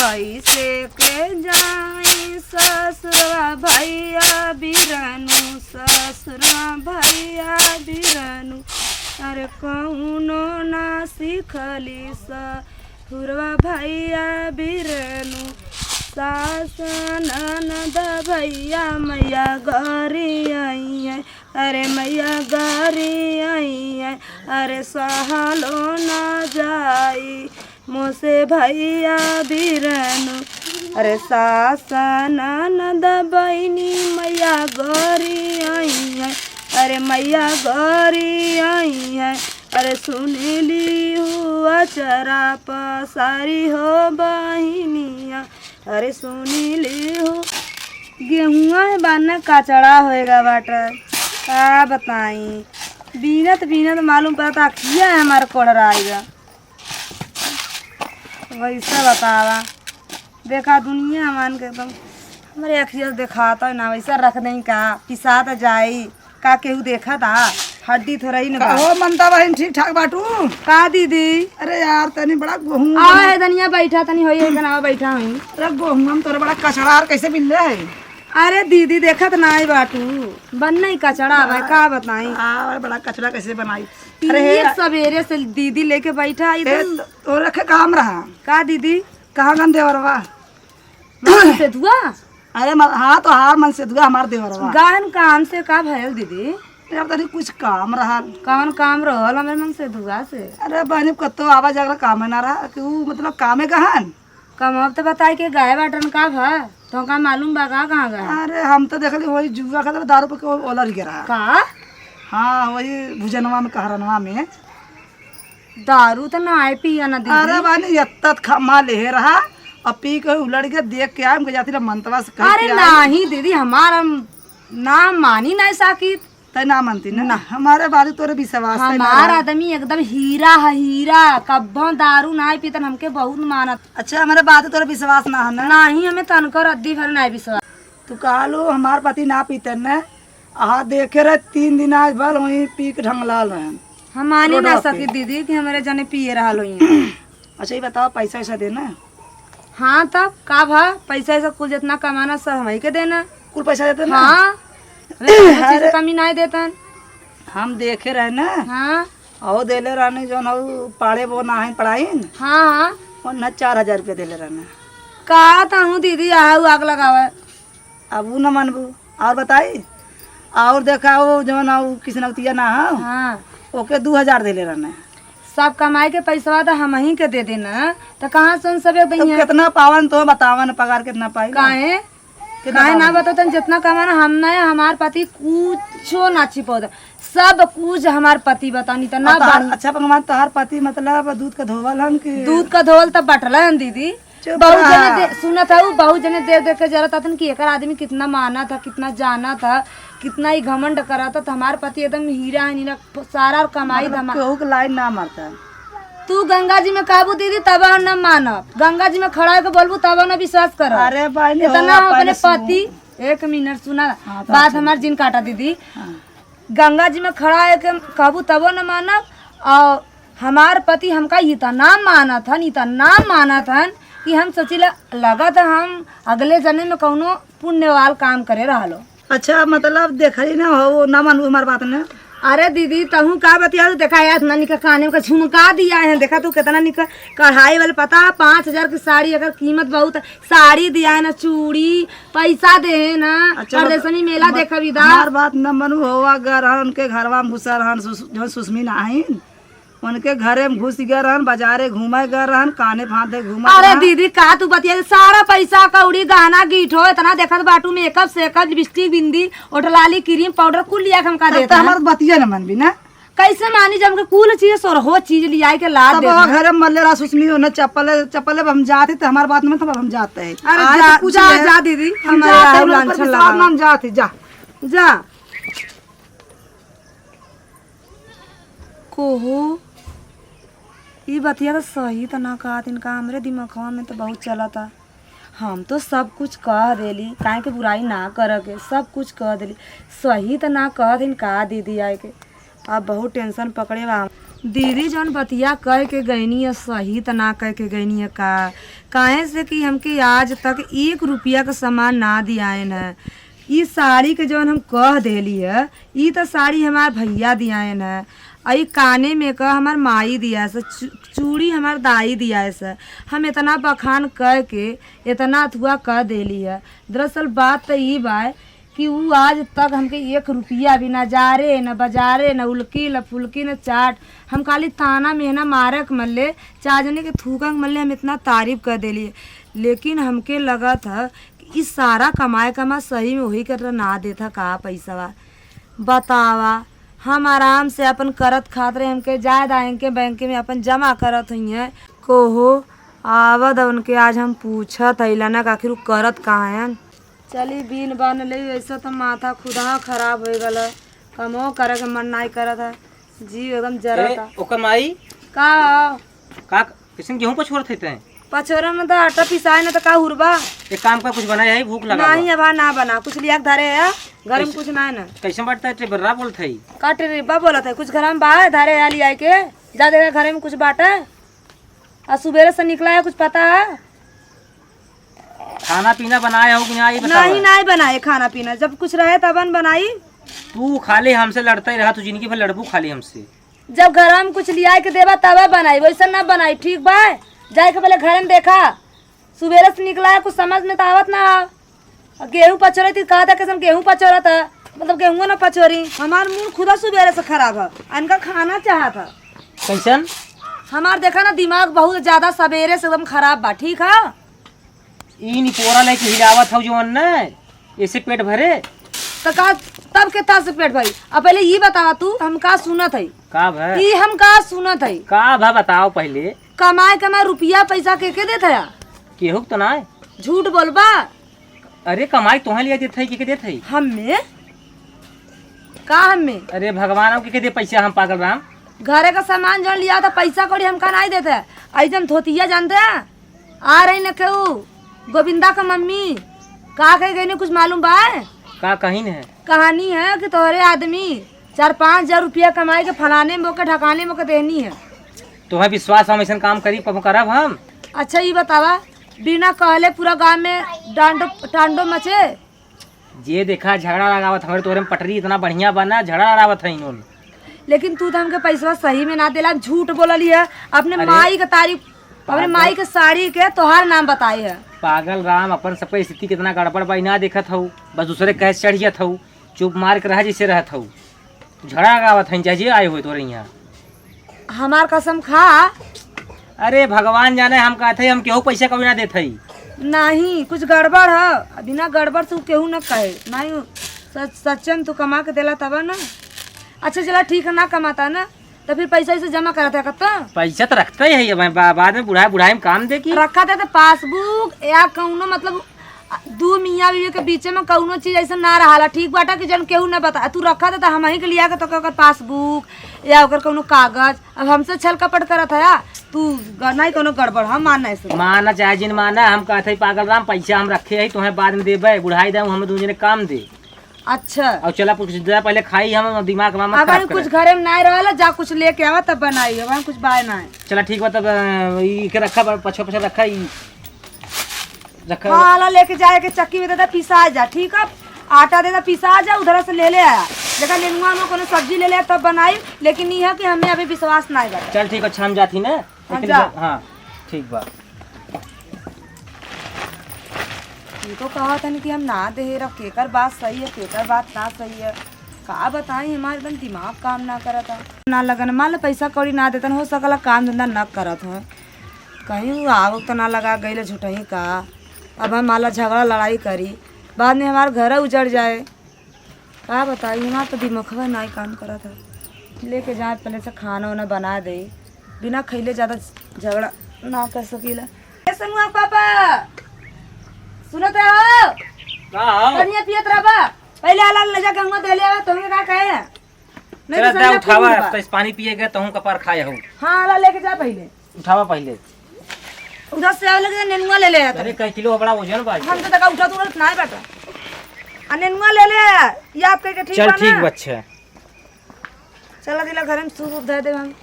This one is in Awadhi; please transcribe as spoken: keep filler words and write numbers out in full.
कैसे के जाई ससुरवा भैया बिरनु, ससुरवा भैया बिरनु। अरे कौनो ना सिखली ससुरवा भैया बिरनु। सास ननद भैया मैया गरी आई है, अरे मैया गरी आई है, अरे सहलो ना जाई मोसे भैया बिरनु। अरे सास ननद बहिनी मैया गरी आई है, अरे मैया गरी आई है, अरे सुन लिहु अचरा पसारी हो बहिनिया, अरे सुन लिहु। गेहुआ है बाना कचड़ा होएगा बाटे, का बताई, बीनत बीनत मालूम पड़ता अखिया है हमार कोड़राई बा। वैसे बतावा, देखा दुनिया मान के एकदम हमरे अखिया से देखाता है ना, वैसे रख देई का, पिसात जाई का, केहू देखा था? हड्डी थोड़ा ही न का बा। हो ममता बहिन, ठीक ठाक बाटू? का दीदी? अरे यार, तनी बड़ा गोहूँ आवा है धनिया, बैठा तनी होई है, बनावा बैठा होई। अरे गोहूँ हम तोरे बड़ा कचड़ा और कैसे मिल रहे है? अरे दीदी, देखत ना आई बाटू, बन नहीं कचड़ा बा, का बताई? आ, बड़ा कचड़ा कैसे बनाई? अरे हे, ये सवेरे से दीदी लेके बैठा है ए, इधर। तो, तो रखे काम रहा। का दीदी? कहाँ गन देवरवा? मन से धुआ? अरे म-, हाँ, तोहार मन से धुआ, हमार देवरवा। गहन काम से का भयल दीदी? जब तनी कुछ काम रहल। कौन काम रहल हमरे मन से धुआ से? अरे बहनी, कत्तो आवा जागरा काम ना रहा कि ऊ मतलब कामे गहन। कमाब तो बताई के गए बाटन का भा? तो का मालूम बा का कहाँ गए? अरे हम तो देखली वही जुआ खातिर दारू पी के ओलर गया रहा। का? हाँ, वही भुजनवा में, कहरनवा में। दारू तो ना आए पिया ना दीदी। अरे बानी, यत्तत खमा लेहे रहा, अब पी के उलड़ के देख के आए, हमके जाती ना मंतवा से कह अरे के आए। नाही दीदी, हमार हम ना मानी ना साकित। तै ना मानती ना? ना। हमारे बात तोरे विश्वास है ना हमार रहा। आदमी एकदम हीरा है, हीरा। कब्बो दारू ना पीतन, हमके बहुत मानत। अच्छा, हमारे बात तोरे विश्वास ना है ना? नाही, हमें तनको रद्दी भर ना विश्वास। तू कहलू हमार पति ना पीतन ने, आ देखे रहे तीन दिन आज भर वहीं पी के ढंगलाल रहन। हम मानी ना रोडवा पे। सकी दीदी कि हमारे जने पिए रहल होई। अच्छा, ये बताओ, पैसा वैसा देना? हाँ, तब का भा, पैसा ऐसा कुल जितना कमाना सब हमही के देना। कुल पैसा देते ना? हाँ, हमें कौनो चीज अरे। कमी नाहीं देतन। हम देखे रहे ना, हाँ। और देले रहने जौन हऊ पाड़े वो ना है पढ़ाई न। हाँ, हाँ। और ना चार हजार रुपया देले रहने। का तहूँ दीदी, आहू आग लगावे। अब ऊ न मानबू। और बताई, और देखा, वो जौन ऊ किसनौतिया ना हो, हाँ। ओके दू हजार देले रहने। सब कमाई के पैसवा तो हमही के दे देना, तो कहाँ से उन सबे तब दइहें? कितना पावन तो बतावन, पगार कितना पाई ना? काहे? कितना काहे ना पावन? बताओ तन, जितना कमाना हम ना, हमार पति कुछो ना छिपौता, सब कुछ हमार पति बतानी तो ना और तोहार, बानी। अच्छा भगवान, तोहार पति मतलब दूध का धोवल हन कि? दूध का धोवल तब बटला हन दीदी। चुप बहुत रहा। जने दे-, सुनत हऊ, बहुत जने देख देख के जरत हतन कि एकर आदमी कितना मानत ह, कितना जानत ह, कितना ही घमंड करत ह। त हमार पति एकदम हीरा है, नीला, सारा और कमाई मतलब धमा। केहू के लाइन ना मारता। तू गंगा जी में कहबू दीदी, तब हम न मानब। गंगा जी में खड़ा होके बोलबू, तब न विश्वास करब। अरे बहनी, इतना हो, हम अपने पहले सुन। पति, एक मिनट सुना, हाँ, तो बात अच्छा। हमार जिन काटा दीदी। हाँ। गंगा जी में खड़ा होके कहबू, तबो न मानब। और हमार पति हमका इतना मानत हन, इतना मानत हन कि हम सोचिला, लगत हम अगले जन्म में कौनो पुण्य वाल काम करे रहलो। अच्छा, मतलब देखली ना हो, ना मानू हमार बात ने। अरे दीदी, तहूँ का बतियालू, देखा यार, इतना निका काने में का झुमका दिया है, देखा तू कितना निका कढ़ाई वाले, पता, पाँच हजार की साड़ी, अगर कीमत बहुत है, साड़ी दिया है ना, चूड़ी, पैसा दे है ना, अच्छा, प्रदर्शनी मतलब मेला हमार, देखा विदा। हमार बात न मनू होवा, गर हन उनके घरवा में घुसा रहन, सुस-, जौन सुस्मी ना आइन। उनके घरे में घुस गए रहन, बाजारे घूमे गए रहन, काने फांदे घूमत अरे रहन। दीदी, का तू बतिया, सारा पैसा कौड़ी, गहना गीठो, इतना देखत बाटू, मेकअप सेकअप, लिपस्टिक, बिंदी, ओठलाली, क्रीम, पाउडर, कुल लिया के हमका तब देत तो रहन। हमार बतिया न मनबी ना। कैसे मानी जब हमके कुल चीज, सोरहो चीज लियाई के लाद तब देत बाबा रहन। घरे में मरले रहा सुसमी, ओने चप्पल, चप्पल अब हम जात ही तो हमार बात में तो हम जाते हैं। अरे आज जा, तो पूछ जा, ले। जा दीदी, हम हमारे जाते हैं, राहुल उन पर अंचल विश्वास लगा। ना हम जात ही, जा। जा। कोहो, ई बतिया तो सही तो ना कहत, इनका हमरे दिमागवा में तो बहुत चलता। हम तो सब कुछ कह देली, काहे के बुराई ना करे के, सब कुछ कह देली, सही तो ना कहत इनका दीदी आए के। अब बहुत tension पकड़े बा। दीदी, जौन बतिया कह के गइनी है, सही त ना कह के गइनी है का? काहे से कि हमके आज तक एक रुपया का सामान ना दियाएन है। ई साड़ी के जौन हम कह देली है, ई त साड़ी हमार भैया दियाएन है, आ ई काने में का हमार माई दिया है, चू-, चूड़ी हमार दाई दिया है। हम इतना बखान कह के इतना अथुआ कह देली है। दरअसल बात त ई बा कि ऊ आज तक हमके एक रुपया भी ना जारे, ना बजारे, ना उल्की, ना फुल्की, ना चाट। हम खाली ताना मेहना मारे के मल्ले, चार जने के थूका के मल्ले हम इतना तारीफ कर देली। लेकिन हमके लगत ह कि ई सारा कमाए कमा सही में वही कर ना देत ह का पैसवा? बतावा, हम आराम से अपन करत खात रहे, हमके जायद आएंगे बैंक में अपन जमा करत हुई हैं। कोहो आवद उनके आज हम पूछत हईला ना, आखिर उ करत कहाँ हैं? चली बीन बान ले, ऐसा तो माथा खुदहा खराब हो गल है, कमो करे के मन नाई करत है, जीव एकदम जरत ए, है। ओकर माई? का हो? का, कैसन गेहूं पछोरत है तैं? पछोरा में तो आटा पिसाए ना तो का हुरबा? एक काम कर, कुछ बनाए है, भूख लगा नहीं, बा। अब ना बना, कुछ लिया के धरे है, घर में कैसे, कुछ ना है ना। कैसे बाटता है, टेबर्रा बोलत है? का टेबर्रा बोलत है? कुछ घर में बा, धरे है लिया के, जा देखा घरे में कुछ बाटा है। आ सुबेरे से निकला है, कुछ पता है? खाना पीना बनाए हो कि ना, ये बताओ। नहीं, नहीं बनाए खाना पीना, जब कुछ रहे तबन बनाई। तू खाली हमसे लड़ते रहा, तू जिंदगी भर लड़बू खाली हमसे। जब घर में कुछ लिया के देबा तबे बनाई, वैसे ना बनाई, ठीक बा? जाए के पहले घर में देखा, सुबेरे से निकला है, कुछ समझ में तो आवत ना है। गेहूं पचोरे थी, कहा था कैसन गेहूं पचोरा था, मतलब गेहूं ना पचोरी। हमार मूड खुदा सुबेरे से खराब है, इनका खाना चाहा था। कैसन? हमार देखा ना दिमाग बहुत ज्यादा सवेरे से एकदम खराब बा, ठीक है? ई निपोरा लेके हिलावत हौ जौन न, ऐसे पेट भरे? त का तब के ता से पेट भरी? अब पहले ई बतावा तू, हम का सुनत हई? का भा? ई हम का सुनत हई? का भा बताओ पहले। कमाए कमाए रुपया पैसा के के देत हया? केहू के तो नाय। झूठ बोलबा? अरे कमाई तोहे लिया देत हई, के के देत हई? हम्मे? का हम्मे? अरे भगवान, हम के के दे पैसा हम, पागल राम? घरे का सामान जौन लिया था पैसा कौड़ी हमका नाई देत है। आई जन धोतिया जानते हैं? आ रही न केहू, गोविंदा क मम्मी, का कह गई न, कुछ मालूम बा? का कहिन है? कहानी है कि तोहरे आदमी चार पाँच हजार रुपया कमाई के फलाने मोके ढकाने मोके देहनी है। तोहे विश्वास हम ऐसन काम करी, प-, करब हम? अच्छा ई बतावा, बिना कहले पूरा गाँव में डांडो, टांडो मचे? जे देखा झगड़ा लगावत, हमरे तोहरे में पटरी इतना बढ़िया बा ना, झगड़ा लड़ावत है इन्होंने। लेकिन तू तो हमके पैसवा सही में ना देला, झूठ बोलली है। अपने अरे, माई के तारीफ, अपने पागल। माई के साड़ी के तोहार नाम बताए है। पागल राम, अपन सबके स्थिति कितना गड़बड़ बा, ई ना देखत हऊ, बस दूसरे कहे चढ़ जात हऊ, चुप मार के रह जैसे रहत हऊ। झगड़ा लगावत हईन, चाहे जे आए होए तोरे इहाँ। हमार कसम खा। अरे भगवान जाने, हम कहत हई, हम केहू पैसा कभी ना देत हई। नहीं, कुछ गड़बड़ है। बिना गड़बड़ से उ केहू न कहे। नहीं, सच, सच्चन तू कमा के देला तब न। अच्छा चला ठीक है, ना कमाता ना, तो फिर पैसा इसे जमा करत है कत्ता? पैसा तो रखते ही है, अब बा-, बाद में बुढ़ाई, बुढ़ाई में काम दे की। रखा था तो पासबुक या कौनो मतलब दू मियाँ बीवी के बीचे में कौनो चीज ऐसा ना रहाला, ठीक बाटा कि जन केहू ना बता। तू रखा था तो हम ही के लिया के तो ओकर पासबुक या ओकर कौनो कागज, अब हमसे छल कपट करत है, तू ग-, नहीं कौनो गड़बड़, हम मान नहीं सकते। माना चाहे जिन माना, हम कहत हई पागल राम, पैसा हम रखे हई, तोहे बाद में देबे, बुढ़ाई दे, हम दू जने काम दे। अच्छा। और चला कुछ दे पहले खाई, हम दिमाग में मत अब खराब कुछ करे। घरे में नहीं रहला, जा कुछ लेके आवा तब बनाई, अब कुछ बाय ना है। चला ठीक बा तब, अ, ई के रखा बा, पछवा पछवा रखा ई। रखा। हाँ, ला लेके जाए के चक्की में देता पिसा जा, ठीक है? आटा देता पिसा जा, उधर से ले ले आया। देखा नेनुआ में कोनो सब्जी ले ले तब बनाई, लेकिन ई है कि हमें अभी विश्वास नहीं बा। चल ठीक है, अच्छा हम जाती ना। हाँ, लेकिन जा। हाँ, ठीक बा। ई तो कहत हन कि हम ना देहे रब, केकर बात सही है, केकर बात ना सही है, का बताई, हमार एकदम दिमाग काम ना करत है। ना लगन, मान लो पैसा कौड़ी ना देतन, हो सकला काम धंधा ना करत हो, कहीं उ आवक तो ना लगा गइल झूठही का। अब हम मान लो झगड़ा लड़ाई करी, बाद में हमार घर उजड़ जाए। का बताई, हमार तो दिमखवा नाई काम करत है। लेके जाए पहले से खाना वाना बना दे, बिना खइले ज्यादा झगड़ा ना कर सकीला। ए सनुआ पापा, सुनत हो? का हो? पनिया पियत रहबा, पहले आला ले जा गहुआ दे ले आवा, तुमके का कहे? नहीं चला तो जा संझा उठावा, पी लेबा। तो इस पानी पिए गए, तहूँ कपार खाए हो। हाँ, आला लेके जा पहले। उठावा पहले। उधर से आवे लगे, नेनुआ ले ले आया अरे, कई किलो बड़ा वजन बा। हम तो तका उठा तुरंत ना बैठा। आ नेनुआ ले ले आया, ये आपके के ठीक चल, बा ना? ठीक बा, अच्छा। चला दिला घर में सूप उप धर दे हम।